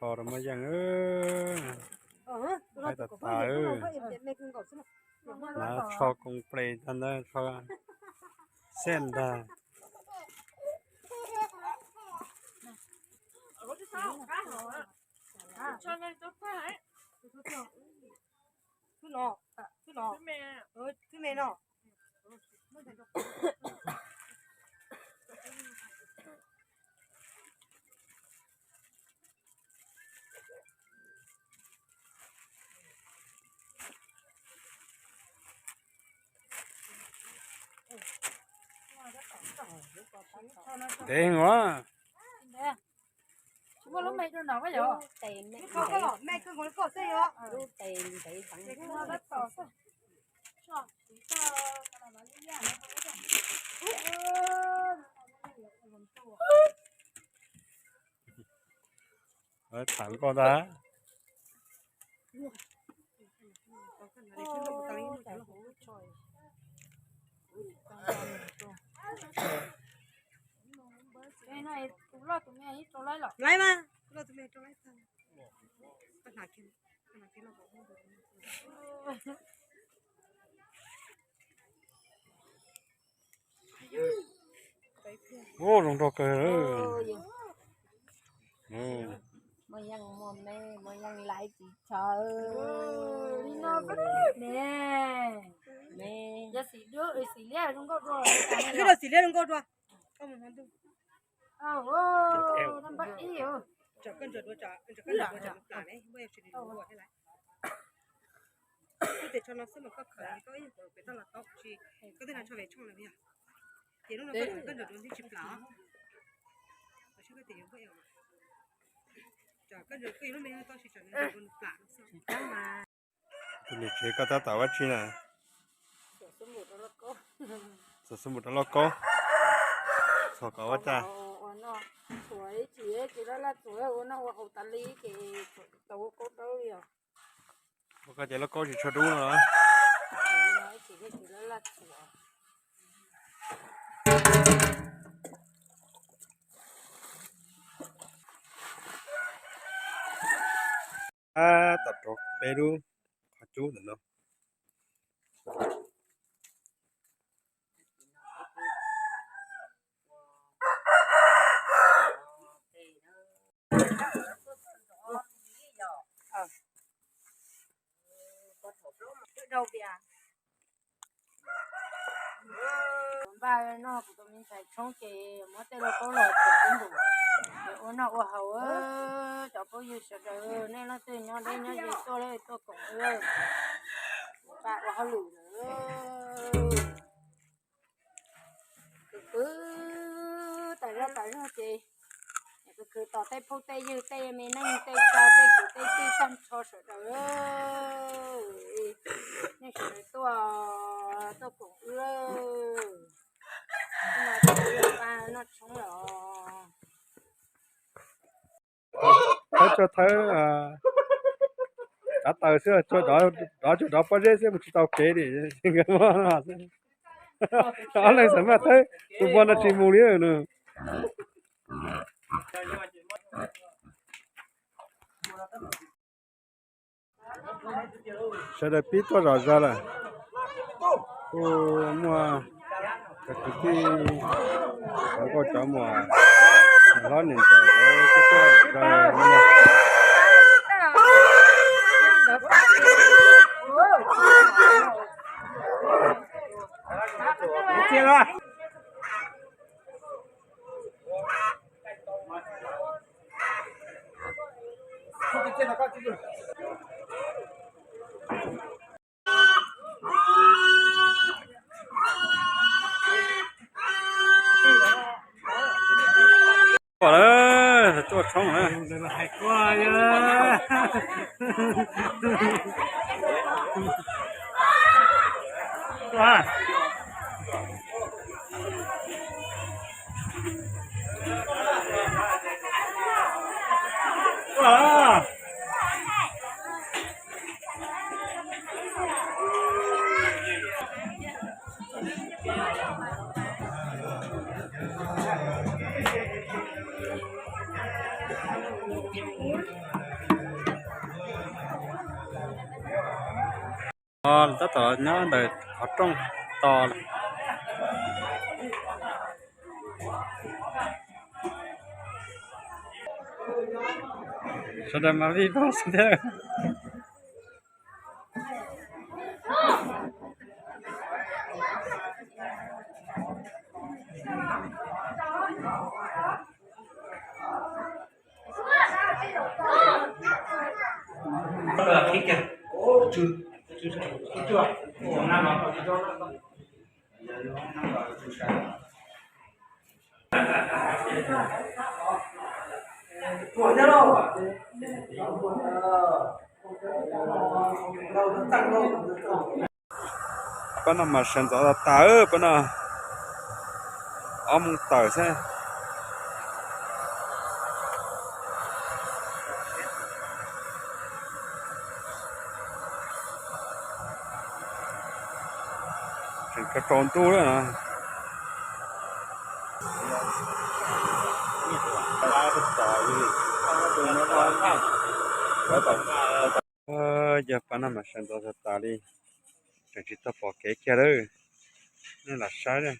Rau muaj yeej, tas tas, na tsho koom ple tag ntawd, tsho xej ntag. Ntev heev os. Tham nkauj ntag. Laiv mas, ub, zoo nraug kawg. Muaj yeej muaj me, muaj yeej laiv tsis tshaw. Xim liab zoo nkauj dua. Koj mus hauv ntuj. Koj mus hauv ntuj, koj mus plam ne, muaj yeej tsis tau ua thiab laiv. Koj tes tsho no xwb mas koj khawm koj ib nyuag pem toj los tau, tsis koj tej no tsho pem tshooj lawm yog. Ces lub no koj ntawm dua ntxib tsis plam os. Koj tes yuav koj, koj yuav lub me toj tsis tsam nws plam no xwb. Tus niam tsev koj tab tom ua tsi na? Txuam xub npum rau lauj kaub. Txuam kom ua cas? Txuam ib chim ces laj laj txuam ua noj ua haus tas li ces tau ua kaub dawb li os. Ua koj ces lauj kaub tsis tshua dub no los? Ib chim ces laj laj txuam. Tab tom rau peb lub qhov cub ntawm no. Npaj noj kuv tus me ntxhais tshoob ces muab tej lauj kaub los txuam xub npum, ua noj ua haus. Cov phooj ywg sawv daws, nej leej twg nyob deb nyob ze tuaj lawm tuaj koom wb, pab ua hauj lwm lawm. Khwv khwv tas zog tas zog ces khwv khwv tos tej phooj tej ywg tej me neej tej tsa tej kwv tej tij tag nrho sawv daws, nej sawv daws tuaj, tuaj koom wb. Noj tshoob los. Thawb tsuag thawb, av taws xwb, dov tsuag dov pob zeb xwb mus tsis tau kev li. Ob leeg xav maj thawb tus npua no tsis mus li no. Sawv daws pib tuaj zom zaws lawm. Kuj muaj cov kwv tij, cov nkauj cov muam, niam hlob niam ntxawm lawv kuj tuaj zom zaws. Tuaj lawm, tuaj tshoob lawm. Tab tom nyob ntawm qhov rooj tos. Sawv daws mas vij vog xwb thiab. Pab no mas sawv ntxov tas tas, pab no ob moos tawm xwb. Tseem tsaus ntuj lawm. Yog pab no mas sawv ntxov tas tas li, tseem tsis tau pom kev kiag lawm. Nej lam saib na.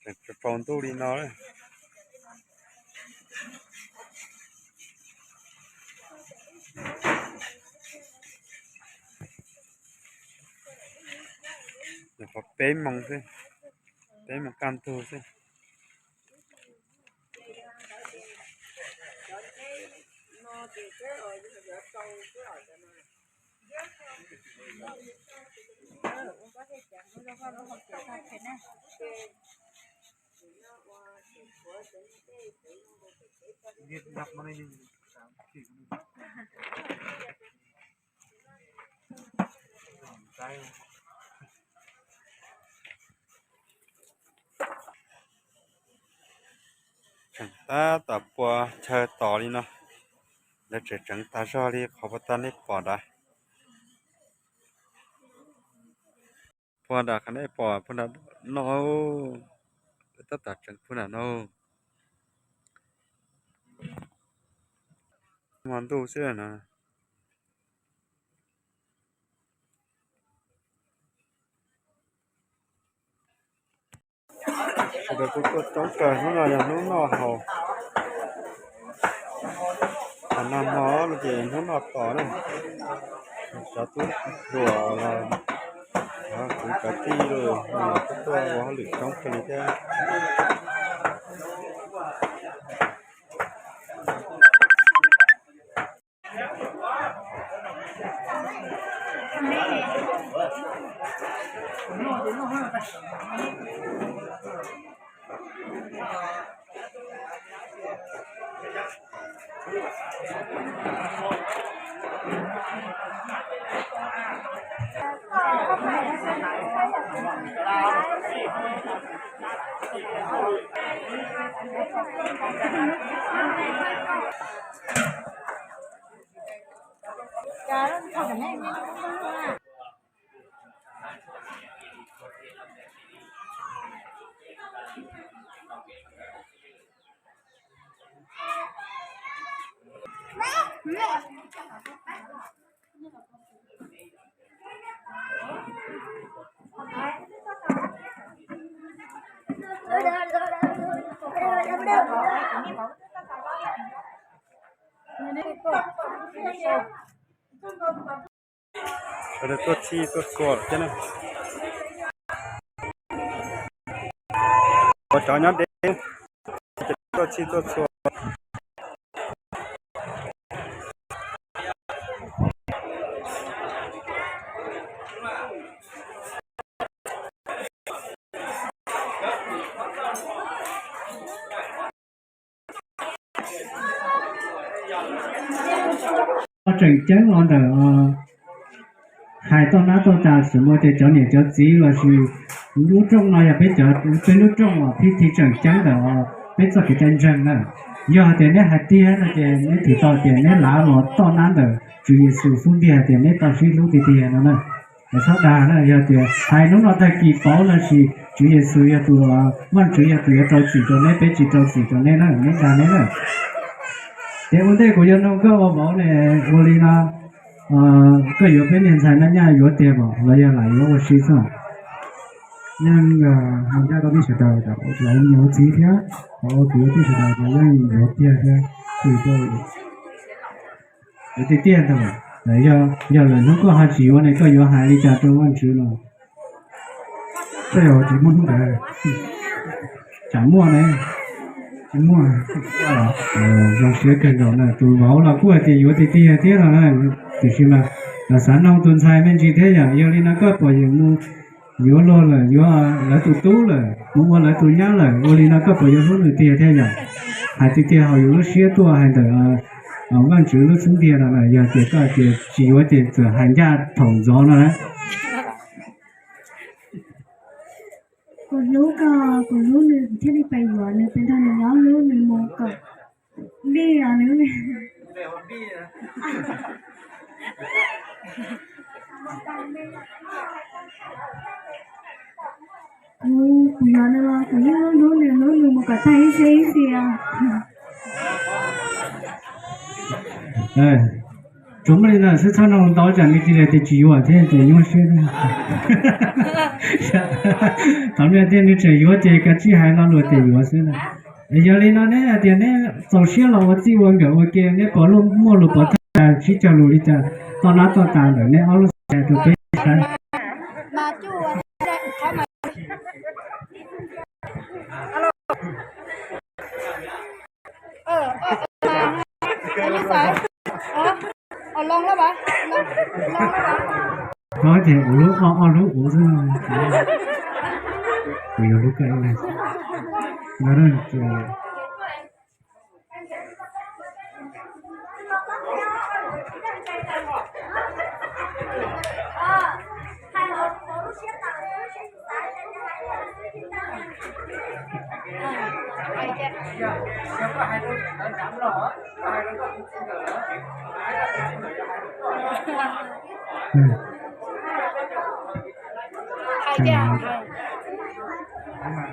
Tseem tsaus ntuj li no. Nyuam qhuav peb moos xwb, peb moos kaj ntug xwb. Tseem tab tom pua chaw tos li no, lawv tseem tseev tas zog li qhov puag ta nej pom nrad. Puag nram qhov nej pom puag nram no, tab tom tseev puag nram no. Hmo ntuj xwb no. Sawv daws kuj tuaj coob kawg, hnub no yog hnub noj haus. Qhov nag hmo no ces hnub noj tos na. Cov tub hluas los, cov kwv cov tij los kuj tuaj ua hauj lwm coob kawg li thiab. Sawv daws tuaj txhij tuaj txhua thiab na. Ua cov nyob deb tuaj txhij tuaj txhua. Tseem ceeb los ntawm hais toj nab toj tas xwm mus ces cov niam cov txiv los sis lub rooj no yog peb cov, peb lub rooj uas pib thi tseem ceeb ntawm peb txoj kev cai ntseeg na. Yog hais tias neb hais tiag no ces neb thim tau tias neb lav los toj nab ntawm Tswv Yexus xub ntiag hais tias neb tau sib hlub tiag tiag no na. Txhob dag na, yog tias hais hnub no tag kis pauv no sis Tswv Yexus yog tus, Vajtswv yog tus yuav rau txim rau neb, peb tsis rau txim rau neb na, neb dag neb na. Ces ua ntej kuv yuav nug koj ua vauv ne, ua li no, koj yuav peb niag ntxhais Naj Nyaj yuav tiag pom los yog lam yuav ua si xwb? Yeej, ncaj rau peb sawv daws, ua niam ua txiv thiab, ua kwv ua tij sawv daws mas yeej yuav tiag thiab. Tiag tiag ntag. Yog lwm hnub koj ho tsis yuav ne, koj yuav hais li cas rau Vajtswv no? Tej zaum tsis muaj hnub ntawd. Tsam muaj ne. Tsis muaj. Zoo siab kawg nkaus na, tus vauv los kuj hais tias yuav tiag tiag thiab no na, tiam sis mas xav noog tus ntxhais me ntsis thiab yom. Yog li no koj puas yeem mus yuav luag lawm, yuav lawv tus tub lawm, mus ua lawv tus nyab lawm, ua li no koj puas yuav hlub nws tiag thiab yom? Hais tiag tiag hauv yus lub siab tuaj hais ntawm Vajtswv lub xub ntiag no na, yog tias koj tias tsis yuav ces txawm hais ncaj thaum ntxov no na. Kuv hlub koj, kuv hlub nws thiaj li pais yuav nws, pes nrog nws nyob hlub nws mus kom vij os nws. Kuv, kuv yuav nws los kuv yeej hlub nws, hlub nws mus kom tag ib txhia ib txhia. Tsuas muaj li ntawd xwb, txhob noog ntau tsam nws cia li tias tsis yuav thiab ces nyuaj siab. Thaum nws tias nws tseem yuav ces kav tsij hais lo lus tias yuav xwb na. Yog li no neb hais tias neb txaus siab los ua txij ua nkawm ua ke, neb puas muaj lus pov thawj sib cog lus li cas toj nab toj tas ntawm neb ob lub xeem rau peb saib? Rov ces kuv lub ob, ob lub kuv xwb. Kuv yog lub koj ib leeg.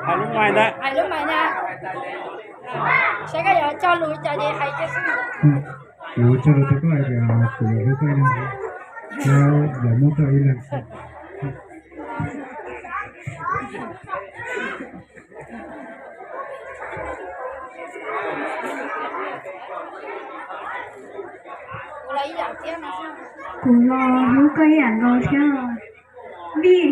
Hais lub mais ntawd. Hais lub mais na. Saib koj yuav cog lus li cas ces hais kiag xwb. Kuv cog lus rau koj hais tias kuv yuav hlub koj ib leeg, thiab yuav muab koj ib leeg. Kuv los hlub koj ib yam nkaus thiab. Vij,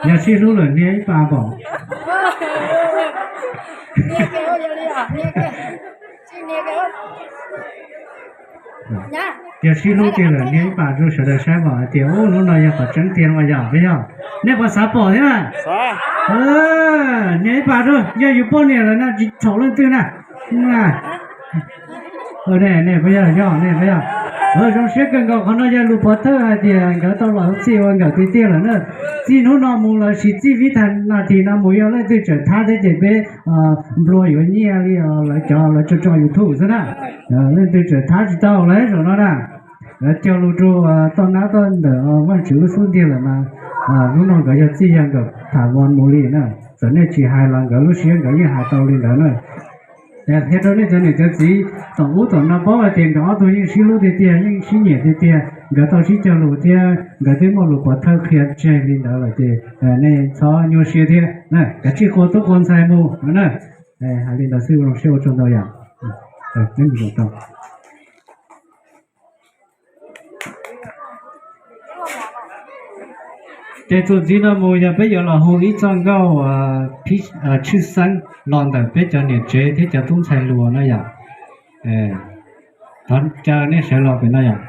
yog sib hlub lawm nias ib pas pom. Yog sib hlub tiag lawm nias ib pas rau sawv daws saib pom hais tias ub hnub no yog qhov tseeb tiag mas yog peb yog. Nej puas xav pom thiab na? Nias ib pas rau, yog yus poj niam lawm na tsis txhaum leej twg na. Nej puas yog, yog nej puas yog? Zoo siab kawg nkaus, qhov no yog lus pov thawj hais tias nkawd tau los txij ua nkawm tiag tiag lawm na. Txij hnub no mus los sis txij vib thas nas this no mus yog leej twg tseem thab thiab ces peb nplua yuav nyiaj li lawv cov lawv tso tso YouTube xwb na. Leej twg tseem thab tsis tau lawv zaum no na. Lawv cog lus rau toj nab toj ntawm Vajtswv lub xub ntiag lawm mas hnub no nkawd yog txij yog nkawm tham mus li na. Txawm nej tsis hais los nkawd lub siab nkawd yeej hais tau li ntawd na. Thiab rau nej cov niam cov txiv tom ub tom no paub hais tias nkawd ob tug yeej sib hlub tiag tiag, yeej sib nyiam tiag tiag, nkawd tau sib cog lus thiab nkawd twb muaj lus pov thawj qhia tseg li ntawd lawm ces nej txhob nyuaj siab thiab, kav tsij qua tub qua ntxhais mus na. Hais li ntawd xwb, ua zoo siab ua tsaug ntau yom. Ces txuas ntxiv no mus yog peb yuav los hu ib txoj nkauj tshwj xeeb los ntawm peb cov niam tsev thiab cov tub ntxhais hluas no yom. Thov caw nej sawv los pem no yom.